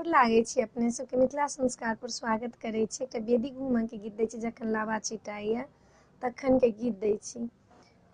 गोर लागै छी अपने सबके। मिथिला संस्कार पर स्वागत करै छी। एकटा बेदी घूमऽ के गीत दै छी, जखन लावा छिटाइया तखन के गीत दै छी।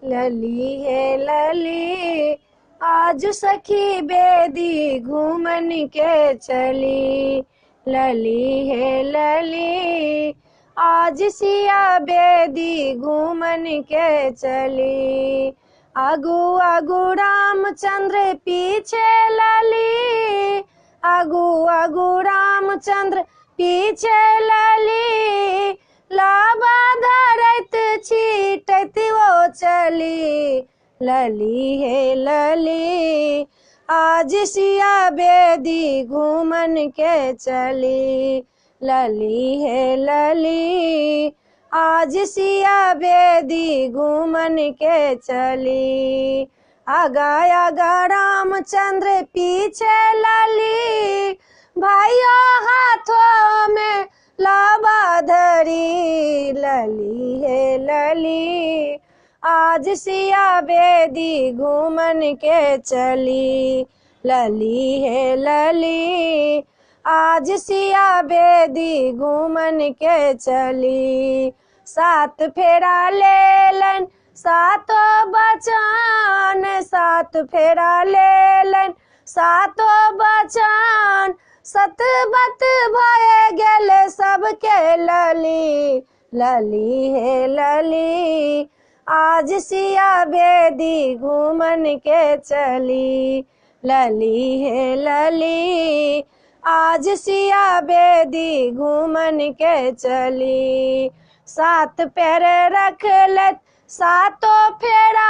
लली हे लली आज सखी बेदी घूमन के चली, लली हे लली आज सिया बेदी घूमन के चली। आगू आगू रामचंद्र पीछे लली, आगू आगू रामचंद्र पीछे लली, लाबा धरैत छीटैत वो चली। लली हे लली आज सिया बेदी घूमन के चली, लली हे लली आज सिया बेदी घूमन के चली। आगा आगा रामचंद्र पीछे लली, भाइयों हाथों में लाबा धरी। लली हे लली आज सिया बेदी घूमन के चली, लली हे लली आज सिया बेदी घूमन के चली। सात फेरा लेलन सातो बचान, सात फेरा लेलन सातो बचान, सतबत भये गेले सबके लली। लली हे लली आज सिया बेदी घूमन के चली, लली हे लली आज सिया बेदी घूमन के चली। सात पैर रख लत सातो फेरा,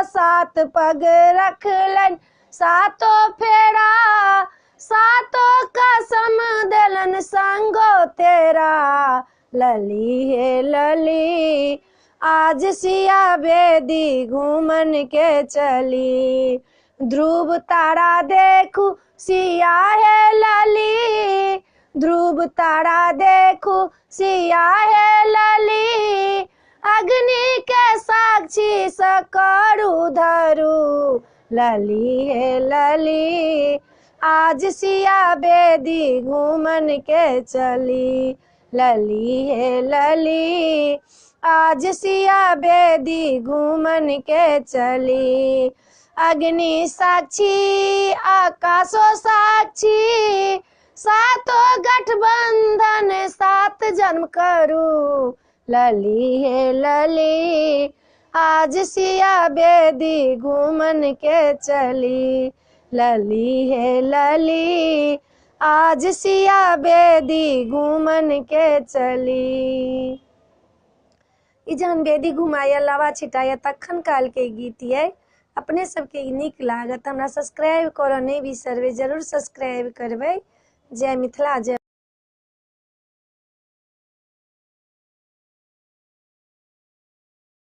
सात पग रख लन सातो फेरा, सातो कसम देलन संगो तेरा। लली हे लली आज सिया बेदी घूमन के चली। ध्रुव तारा देखू सिया है लली, ध्रुव तारा देखू सिया है लली, अग्नि के साक्षी सकरू धरू। लली हे लली आज सिया बेदी घूमन के चली, लली हे लली आज सिया बेदी घूमन के चली। अग्नि साक्षी आकाशो साक्षी, सातो गठबंधन सात जन्म करू। लली हे लली आज सिया बेदी घूमन के चली, लली हे लली आज सिया बेदी घूमन के चली। ई जहन बेदी घुमाया लावा छिटाया तखन काल के गीत ये अपने सबके नीक लागत। हमरा सब्सक्राइब करऽ नहीं बिसरबै, जरूर सब्सक्राइब करबै। जय मिथिला जय।